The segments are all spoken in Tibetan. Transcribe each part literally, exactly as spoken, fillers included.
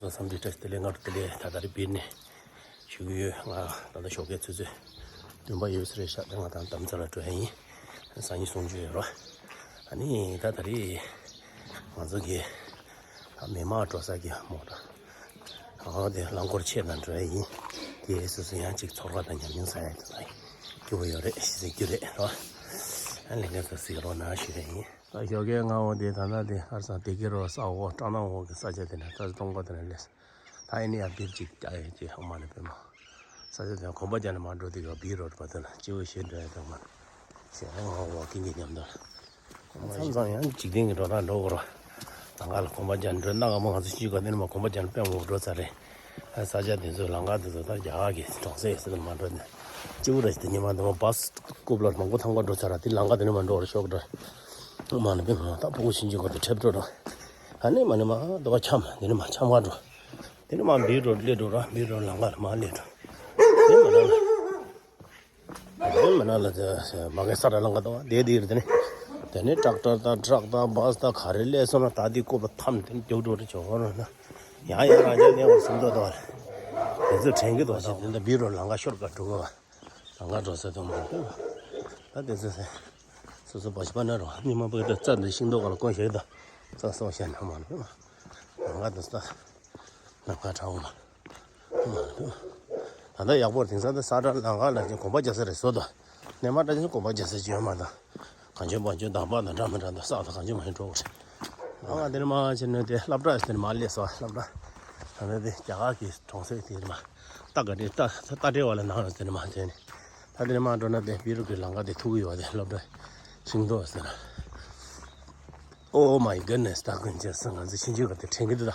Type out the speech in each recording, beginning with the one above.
བསམ་འདི་བཀྲ་ཤིས་བདེ་ལེགས། སྔ་དྲོ་བདེ་ལེགས། ད་ལྟ་རེ་བིར་ནས་ཞུ་གི་ཡོད། ང་ད་ལྟ་ཞོགས་ཀའི་ཆུ་ཚོད་བདུན་པ་ཡོད་ས་རེད་ཤག་དེ་ང་དང་དམ་རྫ་ལ་འགྲོ་ཡ་ཡིན། སང་ཉིན་གསུང་ཆོས་ཡོད་རོ། ཨ་ནི་ད་ད་རེས་ང་ཚོ་གི་མི་མང་འགྲོ་ས་གི་མོ་ཊ། ཨ་དེ་རླངས་འཁོར་ཆེད་དང་འགྲོ་ཡ་ཡིན། དེ་སོ་སོ་ཡང་ཅིག་ཚོར་བ་དང་ཉམས་མྱོང་ཟ་ཡ་དེ་ཚོ་སྐྱིད་པོ་ཡོད་རེད། ཤི་ཟེར་རྒྱུ་རེད་རོ། ཨ་ལས་ངས་ཚོ་གཟིགས་རོགས་གནང་ཞུ་ཡ་ཡིན། ད་ཞོགས་ཀའི་སྔ་པོ་དེ་ད་ལྟ་དེ་ཧར་སང་བདེ་སྐྱིད་རོ་ས་འོག་སྤྲང་སྣང་འོག་གི་ས་ཆ་དེ་ནས་ད་སྟོང་པ་དེ་ནས་སླེབས། ད་ཨེ་ནི་ཡང་བིར་ཅིག་ཨ་ཡེ་ཅིག་ཧ་མ་ནི་པེ་མ། ས་ཆ་དེ་གོམ་པ་རྒྱག་ནས་མ་འགྲོ་དེ་ག་བིར་རོ་བ་དེ་ལ་སྐྱིད་པོ་ཞེ་འགྲོ་ཡ་དང་མ། ཞེ་ཧ་ཧ་ཝོ་ཀིང་གི་མཉམ་དུ། མཚམས་མཚམས་ཡང་འཇིག་རྟེན་གྱི་འགྲོ་སྟངས་འགྲོ་དགོས་རོ། ལམ་ཁ་ལ་གོམ་པ་རྒྱག་ནས་འགྲོ་ན་ག་མོ་ང་ཚོ་ཤི་ག་དེ་ནས་མ་གོམ་པ་རྒྱག་ནས་པེ་མ་འགྲོ་ཚར་རེད། ས་ཆ་དེ་ཚོ་ལམ་ཁ་དེ་ཚོ་ད་རྒྱ་གར་གྱི་གྲོང་གསེབ་ཟེར་ནས་མ་འགྲོ་ནས། སྐྱིད་པོ་རེད་དེ་ཉི་མ་འདི་མ་བཱས་རྐུབ་ལ་མང་པོ་ཐང་པ་འགྲོ་ཚར་ར་དེ་ལམ་ཁ་དེ་ནས་མ་འགྲོ་བར་ཤོག་འགྲོ། མ་ནི་པེ་མ་ད་ཕྲུ་གུ་ཕྱིན་ཅི་གོ་དེ་ཁྲེབ་འགྲོ་འགྲོ། ཨ་ནི་མ་ནི་མ་དོ་བ་འཁྱམ་དེ་ནི་མ་འཁྱམ་ག་འགྲོ། དེ་ནི་མ་བིར་རོ་སླེབས་འགྲོ་ར་བིར་རོ་ལམ་ཁ་ལ་མ་སླེབས་འགྲོ། དེ་མ་ནི་མ། དེ་མ་ནི་ལ་དེ་མ་གི་ས་ར་ལམ་ཁ་དོ་བ་དེ་དེ་རེད་དེ་ནི། དེ་ནི་ཊེག་ཊར་དང་ཊག་དང་བཱས་དང་ག་རེ་སླེབས་སོང་ན་ད་དེ་རྐུབ་ལ་འཐམ་དེ་ནི་རྒྱུག་འགྲོ་རེད་ཇོ་བོ་རོ་ན། ཡང་ཡང་རང་རྒྱལ་གནས་བར་སེམས་ཏོག་ཏོག་ལ། དེ་ཚོ་དྲན་གི་འདུག་ཅེས་དེ་འདྲ་བིར་རོ་ལམ་ཁ་ཤོར་ག་འགྲོ་གི་བ། ལམ་ཁ་འགྲོ་ས་དུ་མ་འདུག་ད་དེ་ཚོ་ཟེར། སོ་སོ་བ་ཞི་པ་ན་རོ་ཉི་མ་པོ་དེ་རྩ་འདི་ཤིང་ཏོག་ག་ལ་བསྐོན་ཞིག་ད། རྩ་སོགས་བཤད་ན་མ་ནི། ལམ་ཁ་འདི་ས། ལམ་ཁ་དྲག་པོ་མ། མ་འདུག་ད་ལྟ་ཡག་པོ་དེང་སང་ད་ས་ཁྲ་ལམ་ཁ་ལ་ཅིག་གོམ་པ་རྒྱག་ས་རེད་བཟོ་དོ། སྣེ་མ་འདྲ་ཅིག་གོམ་པ་རྒྱག་ས་ཅིག་ཡོད་མ་ད། གང་བྱོན་བང་བྱོན་དང་པ་དང་འདྲ་མི་འདྲ་དང་བསགས་དང་གང་བྱོན་མ་བྱོན་འགྲོ་དགོས་རེད། ང་དེ་ནས་མ་བྱས་ནས་དེ་སློབ་གྲྭ་དེ་ནས་མ་སླེབས་སོ་སློབ་གྲྭ། ད་ནས་དེ་རྒྱ་གར་གྱི་གྲོང་གསེབ་དེ་ནས་མ། རྟ་ག་དེ་རྟ་རྟ་དྲེལ་བ་ལ་ནང་ལ་དེ་ནས་མ་བྱས་ནས། ད་དེ་ནས་མ་འགྲོ་ན་དེ་བི་རུ་གི་ལམ་ཁ་དེ་ཐུག་གི་ཡོད་དེ་སློབ་གྲྭ། ཤིང་ཏོག་ཟེར་ན། Oh my goodness ད་ཀུན་ཅེ་སང་ང་ཚོ་ཕྱིན་ཆད་ག་དེ་དྲན་གི་འདུག་ད།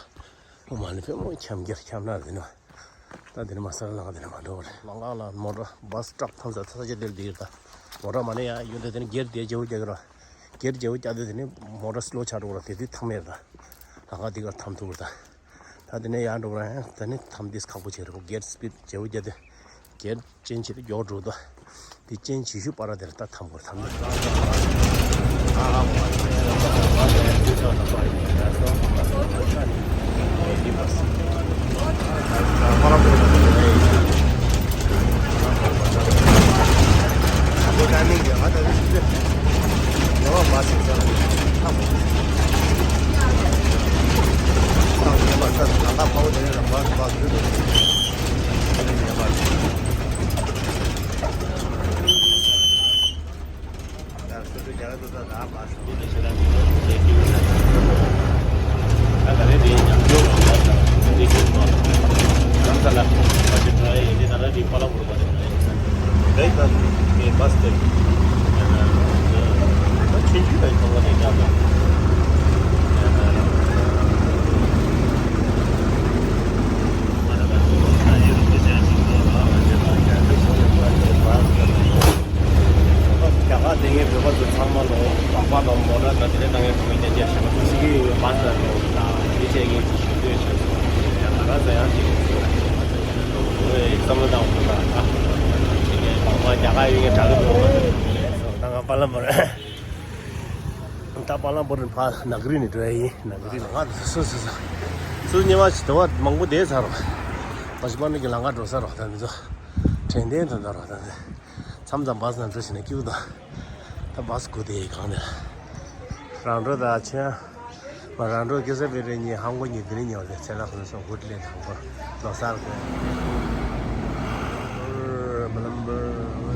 ཨོ་མ་ནི་པེ་མོ་འཁྱམ་རྒྱལ་འཁྱམ་ན་ཟེར་ན། ད་དེ་ནས་མ་ས་ལམ་ཁ་དེ་ནས་མ་འགྲོ་བ་རེད། ལམ་ཁ་ལ་མོ་ཊ་བཱས་ཊག་ཐམས་ཅད་ས་ཆ་དེར་བསྡད་ཡོད་ད། མོ་ཊ་མ་ནི་ཡ་ཡོད་དེ་དེ་ནས་སྒེར་དེ་རྒྱལ་པོ་རྒྱག་གི་ར། སྒེར་རྒྱལ་པོ་རྒྱག་དེ་དེ་ནས་མོ་ཊ་སི་ལོ་ཆགས་འགྲོ་བ་ར་དེ་དུས་ཐམ་མེད་ད། ལམ་ཁ་དེ་གར་ཐམ་ཐུབ་ར་ད། ད་དེ་ནས་ཡར་འགྲོ་བ་ར་ཡང་དེ་ནས་ཐམ་དེས་ཁག་པོ་བྱེད་ར་སྒེར་སི་པིཌ་རྒྱལ་པོ་རྒྱག་དེ། སྒེར་ཅན་ཆེད་དུ་མགྱོགས་འགྲོ་དོ། དེ་ཅན་ཇི་ཤུ་པ་ར་དེར་ད་ཐམ་གོ་ཐམ་ནི། རྒྱ་གར་དེ་ངའི་བོད་པ་ཚོ་ཚང་མ་ལོ་སྦག་སྦག་དང་མོ་ཊ་དང་དེ་འདྲ་དང་ངའི་བུ་མོ་རྒྱ་རྒྱ་ཞེ་པོ་ཅིག་གིས་བཱས་ལ་འགྲོ་དང་དེ་བྱས་ངས་ཅིག་ཞུ་འདོད་བྱས་སོང་། ང་རང་ཚོ་ཡང་ཅིག་བསམ་བློ་བཏང་དགོས་ད་ཅིག་ངས་བང་བང་རྒྱ་གར་ཡོད་ངས་དྲག་གི་འདུག་ད་ང་པ་ལམ་པར་ད་པ་ལམ་པར་ཕ་ནག་རི་ནས་འགྲོ་ཡ་ཡིན། ནག་རི་ནས་ང་སོ་སོ་སོ་སོ་ཉི་མ་ཞིག་དུ་བ་མང་པོ་བསྡད་ཚར་རོ། བ་ཞིག་པ་ནི་གི་ལམ་ཁ་འགྲོ་ཚར་རོ། ད་འདི་ཚོ་དྲན་རྟེན་དུ་འདྲ་རོ་ད་འདི། མཚམས་མཚམས་བཱས་ནང་འགྲོ་བྱས་ནས་སྐྱིད་པོ་དང་། ད་བཱས་སྒུག་བསྡད་ཡོད་གང་དེ། རང་འགྲོ་དང་ཆེ། མ་རང་འགྲོ་སྐྱེ་ས་པའི་རེ་གཉིས་ཧང་གོ་གཉིས་དེ་རིང་ཉལ་བ་དེ་ཚེ་ལ་ཁོ་ཚོ་སྒུག་ལས་དང་པོ་ལོ་གསར་གོ། མ་ལམ་པར།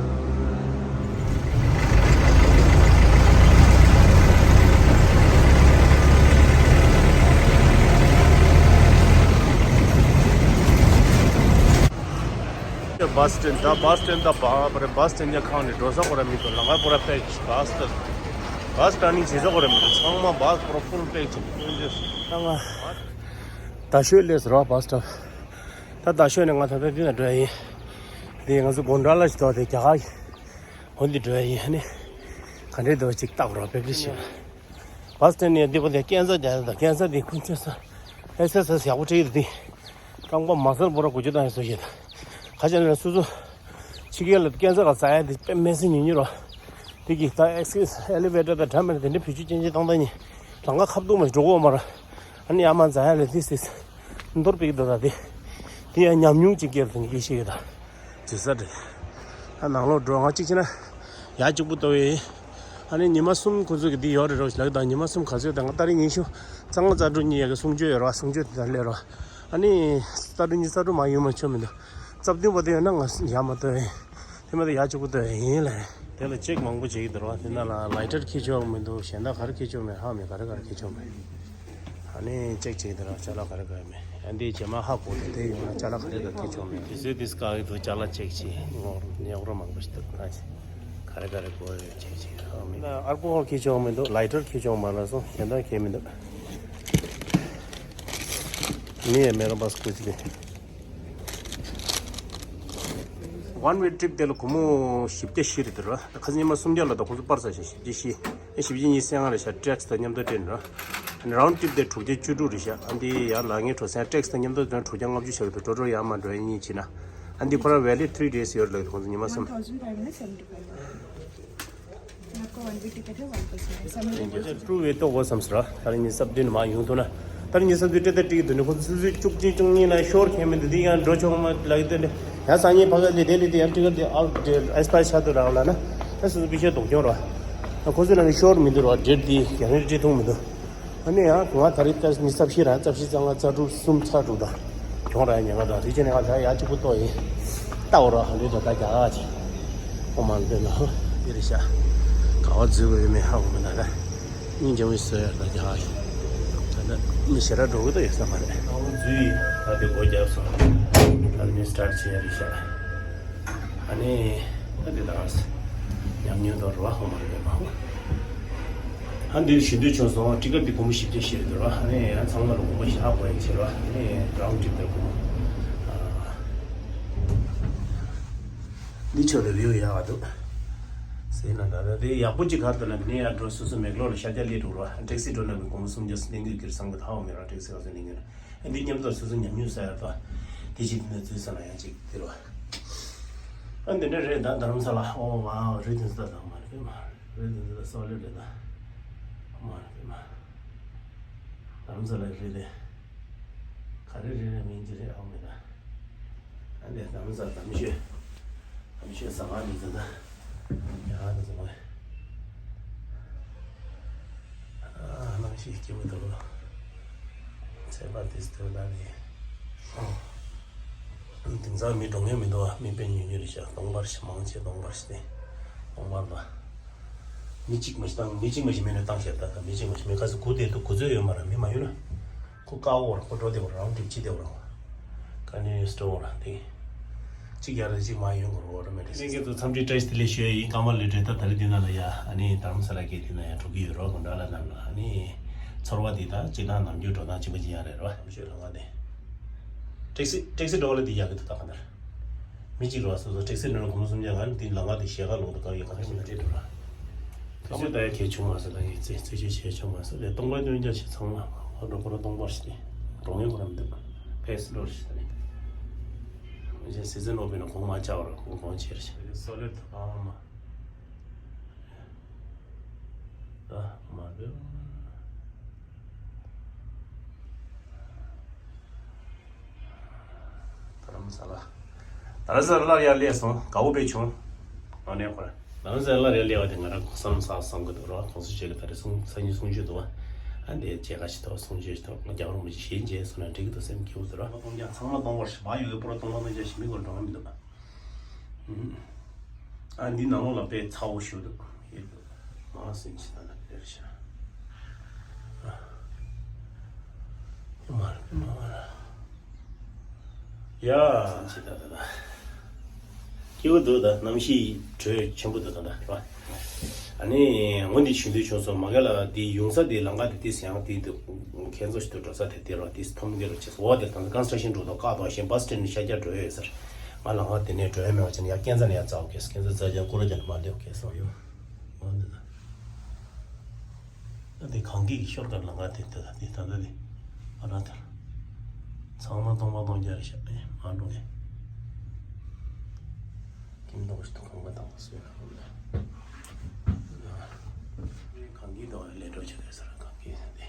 བཱས་སི་ཊེན་ད་བཱས་སི་ཊེན་ད་བཱ་བ་རེད། བཱས་སི་ཊེན་ད་ཁང་ནས་འགྲོ་ས་ཁོ་ར་མི་འདུག་ལམ་ཁ་ཁོ་ར་པེག་བཱས་ད་བཱས་ཊར་ནིང་བྱེད་ས་ཁོ་ར་མི་འདུག་ཚང་མ་བཱས་ཁོ་ར་ཕུལ་པེག་བྱེད་ཀུན་ཇེ་ད་ང་ད་ཤོད་ལས་རོགས་བཱས་ཊར་ད་ད་ཤོད་ནས་ང་ད་ད་འདི་ན་འགྲོ་ཡ་ཡིན། འདི་ང་ཚོ་དགོང་དག་ལ་ཞིག་ཏོག་དེ་རྒྱ་གར་གྱི་འོ་འདི་འགྲོ་ཡ་ཡིན། ཧ་ནི་ག་འདྲའི་འདུག་ཅིག་བལྟ་རོགས་པེག་ཅིག་བྱེད་ན། བཱས་ཊར་ནས་འདི་པོ་དེ་ཀན་སར་རྒྱག་ཡ་ད་ཀན་སར་འདི་ཁོ་ཚོས་ས་ཨེག་སར་སའི་སི་ཡག་པོ་བྱེད་ཀྱི་འདུག་རྐང་པ་མ་སལ་པོ་ར་འགུལ་སྐྱོད་བཏང་ཡ་བཟོ་ཞིག་ད། ཁ་ཆེ་ན་སོ་སོ་ཕྱི་རྒྱལ་ལ་ཀན་སར་ག་ཟ་ཡ་དེ་དཔེ་མེད་སེ་ཉུང་ཉུང་རོ། དེ་གི་ད་ཨེག་སར་སའི་སི་ཨེ་ལི་ཝེ་ཊར་དང་འདྲ་མེད་དེ་འདྲ་བེད་སྤྱོད་ཅན་ཅན་བཏང་ད་ནི་ལམ་ཁ་ཁ་བསྡུ་མ་འགྲོ་གོ་མ་ར། ཨ་ནི་ཡ་མ་ཟ་ཡ་ལ་this is འདོར་བའི་འདོད་ད་དེ། དེ་ཡང་ཉམས་མྱོང་ཅིག་སྐྱེལ་དང་གི་ཤེས་ཀྱི་ད། ཇི་ས་རེད། ཨ་ནང་ལོགས་འགྲོ་ང་གཅིག་བྱས་ན། ཡ་གཅིག་པུ་ལྟོ་བའི། ཨ་ནི་ཉི་མ་གསུམ་ཁོ་ཚོ་གི་འདི་ཡོད་རེད་རོ་ལགས། ད་ཉི་མ་གསུམ་ག་ཚོད་ད་ང་ཏ་རིག་ཉི་ཤུ། གཙང་མ་རྩ་དྲུག་གཉིས་ཡ་གི་གསུང་ཆོས་ཡོད་རོ། གསུང་ཆོས་དེ་ད་སླེབས་རོ། ཨ་ནི། རྩ་དྲུག་གཉིས་རྩ་དྲུག་མ་ཡོང་མ་ཆོ་མི་འདུག་རྩ་བདུན་པ་དེ་ཡོད་ན་ང་ཡ་མ་ལྟོ་བའི། དེ་མ་ད་ཡ་གཅིག་པུ་ལྟོ་བའི་ཡིན་ལ། དེ་ལ་ཅེག་མང་པོ་བྱེད་ཀྱི་འདུག་རོ། དེ་ན་ལ་ལའི་ཊར་ཁྱེར་ཆོག་མི་འདུག་གཞན་དག་ག་རེ་ཁྱེར་ཆོག་མེད། ཧ་མེད་ག་རེ་ག་རེ་ཁྱེར་ཆོག་མེད། ཨ་ནི་ཅེག་བྱེད་ཀྱི་འདུག་རོ། ཅ་ལག་ག་རེ་ག་རེ་མེད། ཨ་འདི་རྗེས་མ་ཧ་གོ་དེ་དེ་ཡོང་ན་ཅ་ལག་ག་རེ་ག་རེ་ཁྱེར་ཆོག་མེད། དུས་ཚོད་འདི་དཀའ་གི་འདུག་ཅ་ལག་ཅེག་བྱེད་ངོ་ཉོག་རོ་མང་པོ་ཞིག་འདུག་ད་ཅི་ག་རེ་ག་རེ་དགོས་ཡོད་ཅེག་བྱེད། ཨ་མི་ཨལ་ཀོ་ཧོལ་ཁྱེར་ཆོག་མི་འདུག་ལའི་ཊར་ཁྱེར་ཆོག་མ་ལ་སོང་གཞན་དག་ཁྱེར་མི་འདུག་མི་ཡ་མེ་རོ་བ་སི་ཀུ་ཅི་གི། ཝན་ཝེ་ཊི་རིབ་དེ་ལ་སྒོར་མོ་བཞི་བརྒྱ་བཞི་རེད་དེ་རོ། ཁ་སང་ཉི་མ་སུམ་བརྒྱ་ལ་ད་ཁོ་ཚོ་པར་ས་ཞིག་བཞི་བརྒྱ་བཞི། ཨེ་བཞི་བརྒྱ་ཉི་ཤུ་རྩ་ལྔ་རེད་ཤག་ཊེག་སི་དང་མཉམ་དུ་སྤྲད་ནས་རོ། ཨ་ནི་རའུན་ཊི་རིབ་དེ་དྲུག་བརྒྱ་བཅུ་དྲུག་རེད་ཤག་ཨ་འདི་ཡར་ལ་ངའི་འགྲོ་སོང་། ཊེག་སི་དང་མཉམ་དུ་དོན་དྲུག་བརྒྱ་ལྔ་བཅུ་ཆགས་ཀྱི་འདུག་འགྲོ་འགྲོ་ཡར་མར་འགྲོ་ཡ་གཉིས་བྱས་ན། ཨ་འདི་ཁོ་རང་ཝེ་ལིཌ་ཐི་རི་ཌེ་ཡི་ཡོད་རེད་ལབ་ཀྱི་འདུག་ཁོང་ཚོ་ཉི་མ་གསུམ། आपको one way ticket है, one person है। Two वे ཏོག་གོ་བསམ་སོང་ར། ད་རིང་ཉི་ཤུ་རྩ་བདུན་མ་ཡོང་ཐུབ་ན། ད་རིང་ཉི་ཤུ་རྩ་བདུན་སྤྲད་ད་འགྲིག་གི་འདུག་ནི་ཁོ་ཚོ་སུ་སུ་བཅུ་གཅིག་བཅུ་གཉིས་ན་ཤོར་ཁེལ་མི་འདུག་འདི་ཡང་འགྲོ་ཆོག་མ་ལབ་ཀྱི་འདུག་ནི་ཡང་སང་ཉིན་ཕ་ག་ལི་དེ་ལི་དེ་ཡང་ཊི་ཀེ་ཊི་དེ་ཨའུ་ཊི་དེ་ཨེག་སི་པ་ཡར་ཆགས་འདུག་ར་ལབ་ན། ད་སུ་སུ་པི་ཤ་ལྡོག་ཀྱང་ར། ད་ཁོ་ཚོ་ནང་གི་ཤོར་མི་འདུག་ར། ཌེ་ཊི་དེ་ག་རེ་འགྲིག་ཐུབ་མི་འདུག་ཨ་ནི་ཡང་ང་ད་རེས་ད་ཉི་ཤུ་རྩ་བཞི་རང་རྩ་བཞི་རྩ་ལྔ་རྩ་དྲུག་གསུམ་ཚར་འགྲོ་ད། གྱོང་ར་ཡ་ཉེན་ཁ་དང་དེ་བྱས་ནས་ང་ད་ཡ་གཅིག་པུ་ལྟོ་ཡིན། ལྟ་འོ་ར་ཧ་ལུས་ད་ད་རྒྱ་ག་ཅིག་ཨོ་མ་འདོད་ན་ཧོ་དེ་རེད་ཤག་ག་བ་འཛུལ་དགོས་ཡོད་མེད་ཧ་གོ་མི་ན་ད། སྙིང་རྗེ་མོ་བཟོས་ཡ་ད་རྒྱ་ག་ཅིག་ད་ད་མི་ཞེ་དྲག་འགྲོ་གི་ད་ཡོད་ས་མ་རེད། ག་བ་འཛུལ་ཡིན་ད་དེ་སྒོ་རྒྱབ་སོང་། ད་མི་སི་ཊར་བྱས་ཡ་རེད་ཤག་ཨ་ནི། ཨ་དེ་དང་། ཉམས་མྱོང་དང་རུ་བ་ཧོ་མ་རུ་བ་མ་ཧོ། ཨ་འདིར་ཞུ་འདོད་བྱུང་སོང་། ཊི་ཀེ་ཊི་འདི་སྒོར་མོ་བཞི་བརྒྱ་བཞི་རེད་འདུག་ར། ཨ་ནི་ཡང་ཚང་མ་ལ་སྒོར་མོ་བཞི་ལྷག་དགོས་ཡ་བྱེད་ར། ཨ་ནི་རའུན་ཊི་རིབ་དེར་སྒོར་མོ། ཨ། འདི་ཆོ་རེ་བིའུ་ཡག་ག་འདུག་ཟེར་ན་ད་ལྟ་དེ་ཡག་པོ་ཅིག་ག་རེ་འདུག་ན་འདི་ནས་ཡར་འགྲོ་སོ་སོ་མེག་ལོར་ལ་ཤར་རྒྱག་སླེབས་འགྲོ་ར། ཊེག་སི་འགྲོ་ན་མི་སྒོར་མོ་སུམ་བརྒྱ་གླེང་གི་ཀིར་སང་གི་ཐའོ་མེད་ར། ཊེག་སི་ག་ཚོད་གླེང་གི་ར། འདི་མཉམ་དུ་སོ་སོ་ཉམས་མྱོང་ས་ཡ་ད། དེ་ཅི་འདི་ན་འཛུལ་ས་ན་ཡང་ཅིག་དེ་རོ། ཨ་འདི་འདྲ་རེད་ད་རྡ་རམ་ས་ལ། ཨོ་ཝའོ་རི་དེ་ཚོ་ད་ད་མ་རེད་མ་རེད། དེ་ཚོ་ད་སོ་ལེ་རེད་ད་མ་རེད་མ། རྡ་རམ་ས་ལ་རི་དེ་ག་རེ་རི་རེད་མིན་གྱི་རེད། ཨོ་མེད་ད། ཨ་འདི་རྡ་རམ་ས་ལ་དམ་ཤོད་དམ་ཤོད་ཟ་ཁང་འདི་ཚོ་ད་ཡ་ད་ཚོ་མ་རེད། ཨ་གནམ་གཤིས་སྐྱིད་པོ་འདུག་ཚལ་པ་དེ་སྟོད་ལ་ནི། དེང་སང་མི་འགྲོ་མཁན་མི་འདུག་ཨ། མི་དཔེ་ཉུང་ཉུང་རེད་ཤག་སྟོང་པར་ཞིག་མང་ཆེ་སྟོང་པར་ཞིག་སྟེ། སྟོང་པར་ལ། མི་གཅིག་མ་ཞིག་བཏང་མི་གཅིག་མ་ཞིག་མེད་ན་བཏང་ཤག་ད་ད་མི་གཅིག་མ་ཞིག་མེད་ག་ཚོད་སྒུག་བསྡད་འདུག་སྒུག་ཚོད་ཡོད་མ་རེད། མི་མ་ཡོང་ན། ཁོ་དཀར་པོ་ར་ཁོ་འགྲོ་བསྡད་པ་རང་འགྲིག་ཅི་བསྡད་པ་རང་། ཀ་ནི་སྤྲོ་བོ་རང་དེ། གཅིག་ཡར་རེ་གཅིག་མར་ཡོང་དགོས་རོགས་ར་མེད་རེད། ལྷན་རྒྱས་ཚོ་འཚམས་འདྲི་བཀྲ་ཤིས་བདེ་ལེགས་ཞུ་ཡ་ཡིན། སྐར་མ་ལོས་བྲེལ་ད་ད་རེས་འདི་ན་ལ་ཡ་ཨ་ནི་རྡ་རམ་ས་ལ་གི་འདི་ན་ཡ་འགྲོ་གི་ཡོད་རོགས་དགོན་གྲྭ་ལ་ནང་ལ་ཨ་ནི། ཚོར་བ་འདི་དང་སྤྱིར་བཏང་ནམ་རྒྱུན་འགྲོ་སྟངས་གཅིག་པ་གཅིག་ཡང་རེད་རོ། ཤོད་ལ་ང་དེ། ཊེག་སི་ཊེག་སི་འགྲོ་བ་ལ་འདི་ཡག་གི་འདུག་ད་ག་འདར། མི་གཅིག་རོགས་སོ་སོ་ཊེག་སི་ནང་ལ་སྒོར་མོ་སུམ་བརྒྱ་གང་འདི་ལ་ང་དེ་ཞལ་ཁ་ལོག་འདུག་གང་ཡོད་གང་ཤེས་མི་འདྲེད་འགྲོ་ར། ཁ་མོ་ད་ཡ་གལ་ཆུང་མ་སོ་ད་ཡིན་ཚེ་ཚེ་ཆུ་ཞལ་ཆུང་མ་སོ་ལས་སྟོང་པ་སྟོང་རྒྱ་ཞིག་ཚང་མ་ཧོ་འགྲོ་ཁོ་ར་སྟོང་པར་ཞིག་སྟེ་འགྲོ་ངེས་ཁོ་ར་མི་འདུག་ཕེ་སི་ལོར་ཞིག་ད་ནི། ཅན་སི་ཛན་ཨོ་པན་ན་གོང་མ་ཆ་བར་གོང་གོང་ཆེར་ཞིག་སོ་ལེར་ཐོག་ཨ་མ། ད་མ་རེད། རྡ་རམ་ས་ལ། རྡ་རམ་ས་ལ་སླར་ཡར་སླེབས་སོང་། དགའ་བོ་དཔེ་བྱུང་། ཨ་ནེ་ཁོ་ར། རྡ་རམ་ས་ལ་སླར་ཡར་སླེབས་པ་དེ་ང་རང་བསམ་བསམ་བསམ་གི་འདུག་ར། གོང་ས་མཆོག་གི་ད་རེས་གསུང་སང་ཉིན་གསུང་ཆོས་འདུག་བ། ཨ་འདི་མཇལ་ཁ་ཞིག་ཐོག་གསུང་ཆོས་ཞིག་ཐོག་ང་རྒྱ་བོར་མི་ཞིག་གཞན་མཇལ་སོང་ན་འགྲིག་གི་འདུག་སེམས་སྐྱིད་པོ་འདུག་ར། སྟོང་རྒྱ་ཚང་མ་སྟོང་པར་ཞིག་མ་ཡོད་པོ་ར་སྟོང་པ་སྟོང་རྒྱ་ཞིག་མི་གོ་འགྲོ་མི་འདུག་ཨ་འདི་ནང་ལོགས་ལ་དཔེ་ཚ་བོ་ཞུ་འདུག་ཡོད་འདུག་མ་སེམས་ཅི་ད་ན་དེར་ཤ། མ་རེད་མ་རེད། ཡ། སེམས་ཅི་ད་ད་ད། སྐྱིད་པོ་འདུག་ད་གནམ་གཤིས་དྲོད་ཆེན་པོ་འདུག་ད་ད་རེད་པ། ཨ་ནི་ངོ་འདི་ཞུ་འདོད་བྱུང་སོང་། མ་ག་ལ་འདི་ཡོང་ས་འདི་ལམ་ཁ་འདི་ཏིས་ཡང་འདི་འདུག་ཁྱེད་ཚོ་ཞིག་ཏུ་འགྲོ་ས་དེ་དེ་རོ་ཏིས་ཐོམ་གེ་རོ་ཆེ་སོ་འོ་དེ་ད་ཀོན་སི་ཊྲག་ཤན་འགྲོ་དོ་ཀ་དོ་ཞེན་པ་སི་ཊེན་ནི་ཤ་རྒྱ་འགྲོ་ཡོད་ཟེར། ང་ལམ་ཁ་དེ་ནས་འགྲོ་ཡ་མེད་པ་ཅན་ཡ་ཀན་ས་ནས་ཡ་ཙའོ་ཀེ་ཀན་ས་ཙ་ཅན་ཀུ་ར་ཅན་མ་ལེའོ་ཀེ་སོ་ཡོ། འོ་འདི་ད། ད་དེ་གངས་སྐྱིད་ཀྱི་ཤོར་ཀ་ལ་ང་དེ་དེ་དེ་ད་ལྟ་དེ་ཨ་ར་དེར་ཚང་མ་སྟོང་པ་སྟོང་རྒྱ་རེད་ཤག་ཨེ་མ་འགྲོ་ངས་ཁྱིམ་ཐོག་ཞིག་ཏུ་ཁང་པ་དང་པོ་བཟོས་ན་འགྲོ་ངས་གངས་སྐྱིད་དང་ལས་འགྲོ་བྱེད་དགོས་ཟེར་གངས་སྐྱིད་ཟེར་ཏེ་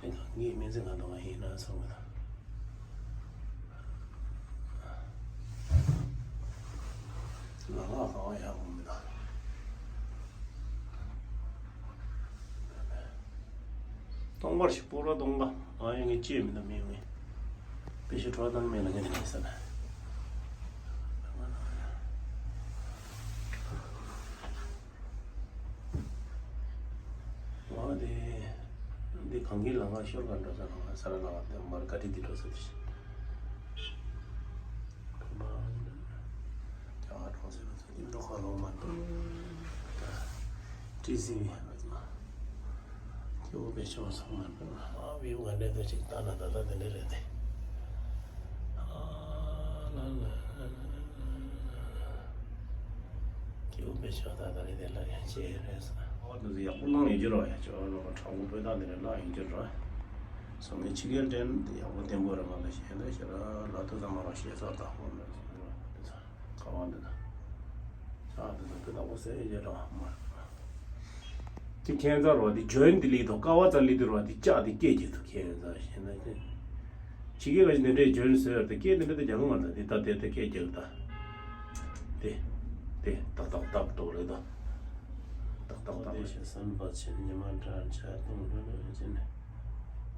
ཨེ་གངས་སྐྱིད་སྨན་རྩིས་ང་དང་ཡིན་ན་སོང་བ་དང་། ང་ལ་གང་ཡག་པོ་མི་འདུག་སྟོང་པར་ཞིག་སྤོར་བ་སྟོང་པ། ཨ་ཡོང་ངེ་ཅེས་མི་འདུག་མི་ཡོང་ངེ་དཔེ་ཞིག་གྲོགས་དང་མེད་ལ་ཉན་ནས་ཟེར། ང་དེ་འདི་གངས་ཀྱི་ལམ་ཁ་ཤོར་ག་འགྲོ་ས་ལམ་ཁ་ས་ར་ལམ་ཁ་དེ་མར་བཀའ་ཁྲི་འདི་འགྲོ་ས་དེ་ཤི། རྒྱ་གར་གྲོང་གསེབ་ལ་འགྲོ་ཁ་ལོ་མ་འགྲོ། ཏི་སི་ཝི་ཨ་ཙི་མ། སྐྱེ་བོ་དཔེ་ཆ་བ་ཚང་མ་འགྲོ། ཨ་བི་བ་འདྲེ་དོ་ཅིག་ལྟ་ན་ད་ལྟ་དེ་འདྲ་རེད་དེ། ཨ་ལ་ལ་ལ་ལ་ལ། སྐྱེ་བོ་དཔེ་ཆ་ད་ད་རེད་དེ་ལ་ཡང་ཅེ་རེད་ས། ཨོ་དེ་ཚོ་ཡག་པོ་བླངས་ཡོད་ཀྱི་རོ། ཡ་ཅོ་རོ་དྲང་པོ་དཔེ་དག་དེ་རེད་བླངས་ཡོད་ཀྱི་རོ། སོང་ངས་ཕྱི་རྒྱལ་དྲན་དེ་ཡག་པོ་བསྟན་པོ་རེད་མ་ག་ཤེས་ན་ཤེས་ར་ལ་ཏུ་ཚང་མ་རང་ཤེས་ས་དག་པོ་མེད་སོང་ར་དེ་ཚོ་ཁ་བ་འདི་དང་ཆག་དེ་ཚོ་དཔེ་དག་པོ་ཟེར་ཡོད་ཀྱི་རོ་མ་རེད། དེ་ཁྱད་མཚར་བ་དེ་འཇོན་དེ་ལེགས་དང་དཀའ་བ་རྩ་ལེགས་དེ་རོ་དེ་ལྕགས་དེ་སྐད་ཀྱི་ཐུག་ཁྱད་མཚར་ཤེས་ན་ཤེས། ཕྱི་རྒྱལ་ལ་འདི་འདྲའི་འཇོན་ཟེར་ཏེ་སྐད་འདི་འདྲ་དེ་རྒྱག་གི་མ་རེད། དེ་ལྟ་དེ་ལྟ་སྐད་རྒྱག་ད། དེ་དེ་ཏག་ཏག་ཏག་འགྲོ་རེད་ད། ཏག་ཏག་ཏག་ལ་ཤེས་སམ་པ་ཆེན་ཉི་མ་འདྲ་ཆ་གཏོང་རེ་རེ་བྱས་ནས་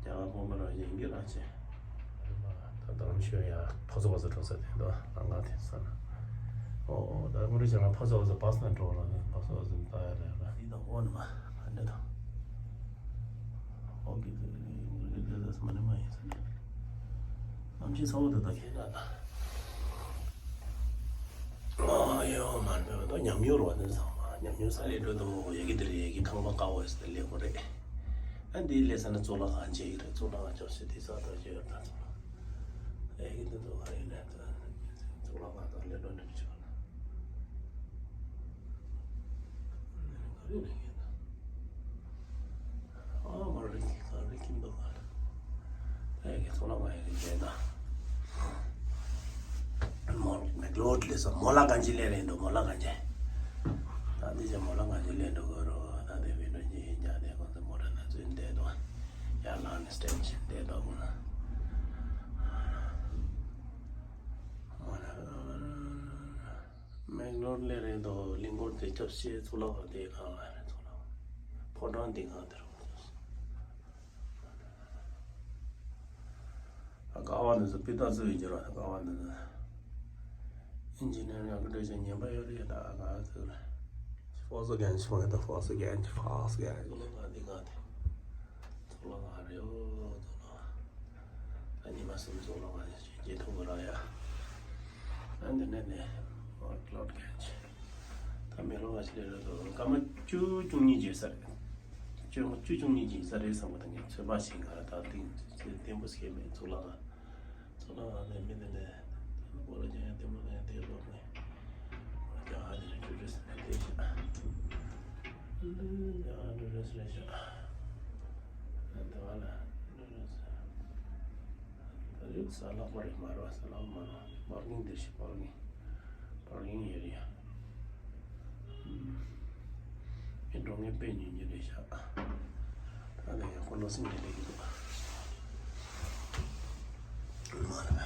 རྒྱ་གར་སྤོན་པོ་རང་བཞིན་གྱི་ར་ཆེ། ད་དང་ཤོད་ཡ་ཕོ་ཚོ་བ་ཚོ་འགྲོ་ས་དེ་འདུག་ལང་ག་དེ་ས་ན། ཨོ་ད་ངོ་རེ་བྱས་ན་ཕོ་ཚོ་བ་ཚོ་བ་ས་ན་འགྲོ་ལ་ཕོ་ཚོ་བ་ཚོ་ལྟ་ཡ་རེད་ལ། འདི་དང་ཨོ་ནི་མ་ཨ་འདྲ་དང་། ཨོ་གི་དེ་རེད་དེ་ས་མ་ནི་མ་ཡིན་ས་ན། ཨམ་ཆི་ཚ་བོ་དེ་དག་གིས་ན་ད། ཨ་ཡོ་མ་རེད་པས་ད་ཉམས་མྱོང་རོ་ནི་ཚང་མ་ཉམས་མྱོང་ས་ལས་འགྲོ་དུ་མོ་ཡ་གི་དེ་རེད་ཡ་གི་ཁང་པ་དཀར་བོ་ཡོད་ས་དེ་ལས་ཁོ་རེད། ཨ་འདི་ལས་ས་ན་གཙུག་ལག་ཁང་བྱེད་ཀྱི་རེད། གཙུག་ལག་ཁང་ཅོག་ཤེས་དེ་ས་ད་བྱེད་ཡོད་ད་ཚང་མ་ཡ་གི་འདི་ཚོ་ག་ཡིན་ན་ད་གཙུག་ལག་ཁང་དང་ལས་འགྲོ་འདྲ་བྱེད་ག་རེ་ན་ཡིན་ན། ཨ་མ་རིག་ག་རིག་གིན་འདུག་ག་ཨེ་གི་ཚོ་ལ་མ་ཡི་གི་རེད་ད། མོ་མེག་ལོར་ལས་སོ་མོ་ལ་གང་ཅི་ལས་རེད་འདུག་མོ་ལ་གང་ཅི། ད་འདི་ཅི་མོ་ལ་གང་ཅི་ལས་འདུག་ག་རོ། ད་དེ་བི་ནོ་ཅི་ཡིན་ཀྱང་དེ་ཁོང་ཚོ་མོ་ར་ན་ཚོས་བསྡད་འདུག་ཡར་ལངས་ནས་སྟེན་ཅིག་བསྡད་འདུག་ག་མོ་ལ། མེག་ལོར་ལས་རེད་དོ། གླིང་སྐོར་དེ་སྐྱབས་ཆེ་གཙུག་ལག་ཁང་དེ་གང་ལ་རེད། གཙུག་ལག་ཕོ་བྲང་དེ་གང་དེ་རེད། ཀ་བ་འདི་ཚོ་པི་ཏ་ཚོ་ཡིན་གྱི་རེད། ཀ་བ་འདི་ཚོ་ཨིན་ཇི་ནེར་ཡང་གི་འདྲ་ཅན་ངན་པ་ཡོད་རེད། ད་ག་ཚོད་རེད། ཧྥོ་སི་གན་ཧྥོ་སི་གན་ཧྥོ་སི་གན། གཙུག་ལག་ཁང་དེ་གང་དེ། གཙུག་ལག་ཁང་རེད་ཨོ། གཙུག་ལག་ཁང་། ད་ཉི་མ་གསུམ་གཙུག་ལག་ཁང་ཞིག་སྐྱེལ་ཐུབ་ཀྱི་རེད་ཡ། ཨ་འདི་ནས་ནས་ཨོ་ལོར་གན་ཅི། ད་མེག་ལོར་ག་ཅི་ལས་རེད་དོ། སྐར་མ་བཅུ་བཅུ་གཉིས་ཀྱི་ས་རེད། བཅུ་བཅུ་བཅུ་གཉིས་ཀྱི་ས་རེད་བསམ་པ་དང་ངས་ཚོད་དཔག་བྱེད་ག་ད་ཏིང་བརྟན་པོ་སྐྱེལ་མེད་གཙུག་ལག་ཁང་། གཙུག་ལག་ཁང་ནས་མི་འདི་ནས་སྐོར་ར་རྒྱག་ཡ་ལྟད་མོ་ལེན་དེ་ལོག་ནས་རྒྱ་གར་དེ་ནས་ཊུ་རི་སི་ཊི་ནས་བསྡད་ཤག་རྒྱ་གར་ཊུ་རི་སི་ཊི་རེད་ཤག་དེ་བ་ལ་ཊུ་རི་སི་ཊི་ད་རེས་ས་ལྷག་པ་རེད་མ་རེད་བ། ས་ལྷག་མ་རེད། པར་ཀིང་དེ་ཤི་པར་ཀིང་པར་ཀིང་ཨེ་རི་ཡ། མི་འགྲོ་ངེས་དཔེ་ཉུང་ཉུང་རེད་ཤག་ད་ལྟ་ཡང་ཁོ་ལོ་སིང་རེ་ལེགས་ཀྱི་འདུག་མ་རེད།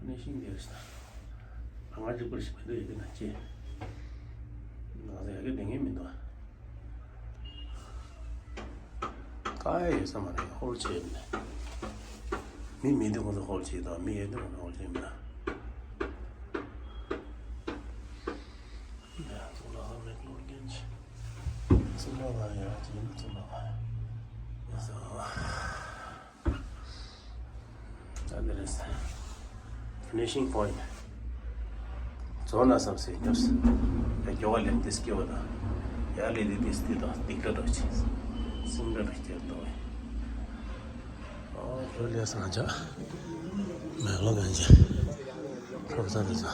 ཕི་ནི་ཤིང་དེ་རེད་ཤག་ང་ཅིག་པར་ཞིག་མི་འདུག་ཡ་གི་ན་ཅི། ང་ཚོ་ཡ་གི་བདེ་ངེས་མི་འདུག་ཀ་ཡ་ཡོད་ས་མ་རེད། ཧོལ་ཆེ་ཡོད་མེད། མི་མེད་དུས་ཁོང་ཚོ་ཧོལ་ཆེ་དང་མི་ཡོད་དུས་ཁོང་ཚོ་ཧོལ་ཆེ་མེད། ཡ་གཙུག་ལག་ཁང་མེག་ལོར་གན་ཅི། གཙུག་ལག་ཁང་ཡ་ཅི་ཡིན་ན་གཙུག་ལག་ཁང་ཡ་ས། ད་འདི་རེད། ཕི་ནི་ཤིང་པོ་ཡིན་ཊི། རྫོགས་ན་བསམ་སེ་ཉོབ་སེ། ཡ་མགྱོགས་པ་ལེན་ཏིས་སྐྱེ་བ་དང་། ཡ་ལེ་ལེ་ཏིས་ཏི་དང་ཏིག་ཏ་འགྲོ་ཆེ། སིང་ཏ་འགྲོ་སྐྱེ་ཏོ། ཨོ་ཁྱོད་ལས་སང་ཆ། མེག་ལོར་གན་ཅི། ཁྲོ་ས་རེད་ས།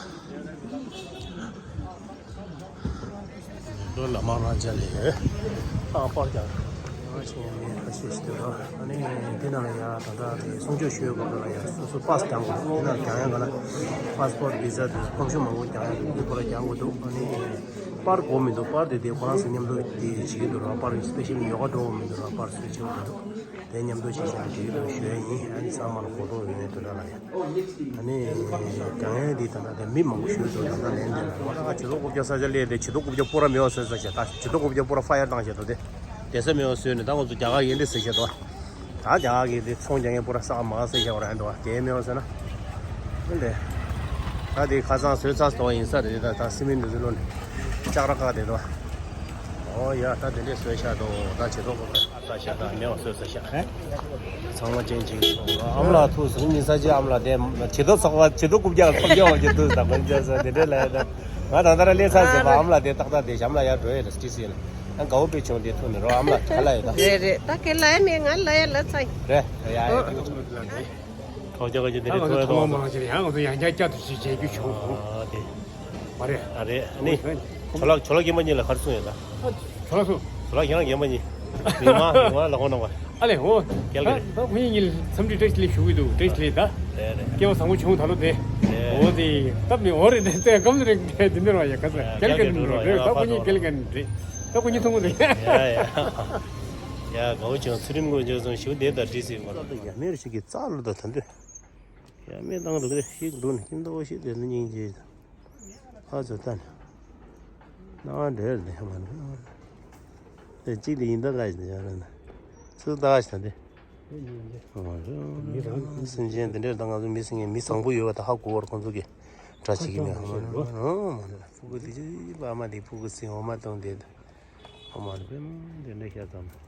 ལོ་ལ་མ་རང་ཅག་ལས་ཡོད། ཨ་པར་ཀྱང་། ཡང་ཆེ་ཡང་མེད་ཁ་ཤས་ཤིག་འདུག་ཨ་ནི་འདི་ནང་ལ་ཡ་ད་ལྟ་དེ་གསུང་ཆོས་ཞུ་ཡོད་པ་ལ་ཡ་སོ་སོ་པཱ་སི་རྒྱག་དགོས། འདི་ནང་རྒྱག་ཡ་ག་ལ་པཱ་སི་པོར་ཝི་ཟ་དེ་ཕོམ་ཤུ་མང་པོ་རྒྱག་ཡ་འདུག་འདི་པོ་ལ་རྒྱག་དགོས་འདུག་ཨ་ནི་ པར་གོ་མི་འདུག་པར་དེ་དེ་ཁོ་རང་ཚོ་མཉམ་དུ་དེ་བྱེད་ཀྱི་འདུག་ར། པར་སི་པེ་ཤལ་ཡོ་ག་འགྲོ་གི་མི་འདུག་ར། པར་སུས་བྱེད་ཀྱི་འདུག་དེ་མཉམ་དུ་བྱེད་བཞིན་བྱེད་ཀྱི་འདུག་ཞུ་ཡ་ཡིན། ཨ་ནི་ཚང་མ་ལ་གོ་རྟོགས་ཡོད་ནས་དུ་ལ་ལ་ཡ། ཨ་ནི་རྒྱ་ངའི་འདི་ད་ལྟ་དེ་མི་མང་པོ་ཞུ་འདུག་ད་ལྟ་ལན་དེ་ལ་ང་ད་ཇེ་ཏོག་རྐུབ་བཀྱག་ས་ཆ་སླེབས་ཏེ་ཇེ་ཏོག་རྐུབ་བཀྱག་པུ་ར་མེད་པ་བཟོས་ས་ཆ། ད་ཇེ་ཏོག་རྐུབ་བཀྱག་པུ་ར་ཕ་ཡར་བཏང་བྱས་འདུག་དེ་དེ་ས་མེད་པ་བཟོས་ནས་ད་ང་ཚོ་རྒྱ་གར་ཡིན་དེ་ཟེར་བྱས་འདུག་ད་རྒྱ་གར་གྱི་དེ་ཚོང་རྒྱག་མཁན་པུ་ར་ས་མ་ཟེར་བྱས་པ་ར་འདུག་དེ་མེད་པ་བཟོས་ན་ཨ་ལས། ད་དེ་ཁ་སང་བཟོས་ཚར་སོང་ཡིན་ས་རེད། ད་ད་སི་མེན་དེ་ཚོ་བླུགས་ནས་ལྕགས་ར་བཀག་དེ་འདུག་ཨོ་ཡ། ད་དེ་འདྲས་བཟོས་ཤག་འདུག་ད་ཇེ་ཏོག་རྐུབ་བཀྱག་ས་ཤ་དང་མེ་བ་སོས་ས་ཤ། ཚང་མ་ཅན་ཅིག་སོང་། ཨ་མ་ལགས་ཐུག་སོང་། ཉིན་ས་ཅིག་ཨ་མ་ལགས་དེ་ཇེ་ཏོག་ཚོགས་པ་ཇེ་ཏོག་རྐུབ་བཀྱག་ཚོགས་རྒྱག་བ་ཇེ་ཏོག་དང་མ་ཇ་ས་དེ་འདྲས་ལ་ཡ། ད་ང་ད་ལྟ་ར་ལས་ཚར་ཟེར་བ། ཨ་མ་ལགས་དེ་ཏག་ཏག་དེ་ཞམ་ལ་ཡར་འགྲོ་ཡ་ལ་སི་ཊི་སི་ལ། ཨ་དགའ་བོ་དཔེ་བྱུང་དེ་ཐུག་ནས་རོ། ཨ་མ་ལགས་ག་ལ་ཡོད་ད། རེད་རེད། ད་ག་ལ་ཡ་མེད། ང་ལ་ཡ་ལ་ཚ་ཡིན། རེད་རེད་ཡ་ཡ། ཨོ། ཁྲོག་རྒྱག་གི་དེ་ད་རེད། ང་ཚོ་ཐོག་མ་མ་ཅིག་ཡང་ང་ཚོ་ཡང་བསྐྱར་བསྐྱར་དུ་ཞིག་བྱེད་རྒྱུ་བྱུང་སོང་། ཨ་དེ། མ་རེད། ཨ་རེད། ཨ་ནི་ཇོ་ལགས་ཇོ་ལགས་རྒན་པ་གཉིས་ལ་ག་རེ་གསུངས་ཡོད་ད། ཨ་ཇོ་ལགས་སུ། ཇོ་ལགས་ཁྱེད་རང་རྒན་པ་གཉིས། མི་མང་མི་མང་ལ་གོ་གནང་བ། ཨ་ལས་འོ། རྒྱལ་ལ། ད་ཁོ་གཉིས་གཉིས་འཚམས་འདྲི་བཀྲ་ཤིས་བདེ་ལེགས་ཞུ་གི་འདུག་བཀྲ་ཤིས་བདེ་ལེགས་ད། རེད་རེད། སྐལ་བ་བཟང་པོ་བྱུང་ད་ལོ་དེ། རེད། འོ་དེ་སྟབས་མི་འོ་རེད་དེ་ད་གམ་རེད་དེ་འདི་འདྲ་བ་ཡ་ག་ཚོད་རྒྱལ་ལ་འགྲོ་རེད། ད་ཁོ་གཉིས་རྒྱལ་ལ་རེད། ད་ཁོ་གཉིས་མཐོང་གི་རེད། ཡ་ཡ། ཡ་དགའ་བོ་བྱུང་། ཚུལ་ཁྲིམས་སྐོར་འཇོག་སོང་ཞུ་བདེ་ད་བྲིས་ཟིན་པ། ཡ་མེར་ཞིག་གི་རྩ་ལོ་ད་ད་འདོད། ཡ་མེ་བཏང་འདུག་རེད། ཤིག་འདུག་ནི་ཁྱིམ་ཐོག་ཤིག་དེ་ནི་སྙིང་རྗེ། ཨ་ཙི་ད་ནི། སྣང་བ་འདྲེར་ནི་མ་འདྲ། དེ་གཅིག་དེ་ཡིན་ད་ག་ཞིག་ཡ་ར་ན། ཚུར་ད་ག་ཞིག་ད་དེ། སེམས་ཅན་དེ་འདྲེར་ད་ང་ཚོ་མི་སེང་གེ་མི་བཟང་པོ་ཡོད་པ་ད་ཧ་གོ་བར་ཁོང་ཚོ་གི་གྲྭ་ཅིག་གི་མེད་ཧ་མ་ནི་ཧ་མ་ནི་ཕྲུ་གུ་དེ་ཅི་བ་མ་དེ་ཕྲུ་གུ་སེང་འོ་མ་བཏུང་དེ་ཧ་མ་ནི་དཔེ་མ་དེ་འདྲ་ཤ་ཙམ།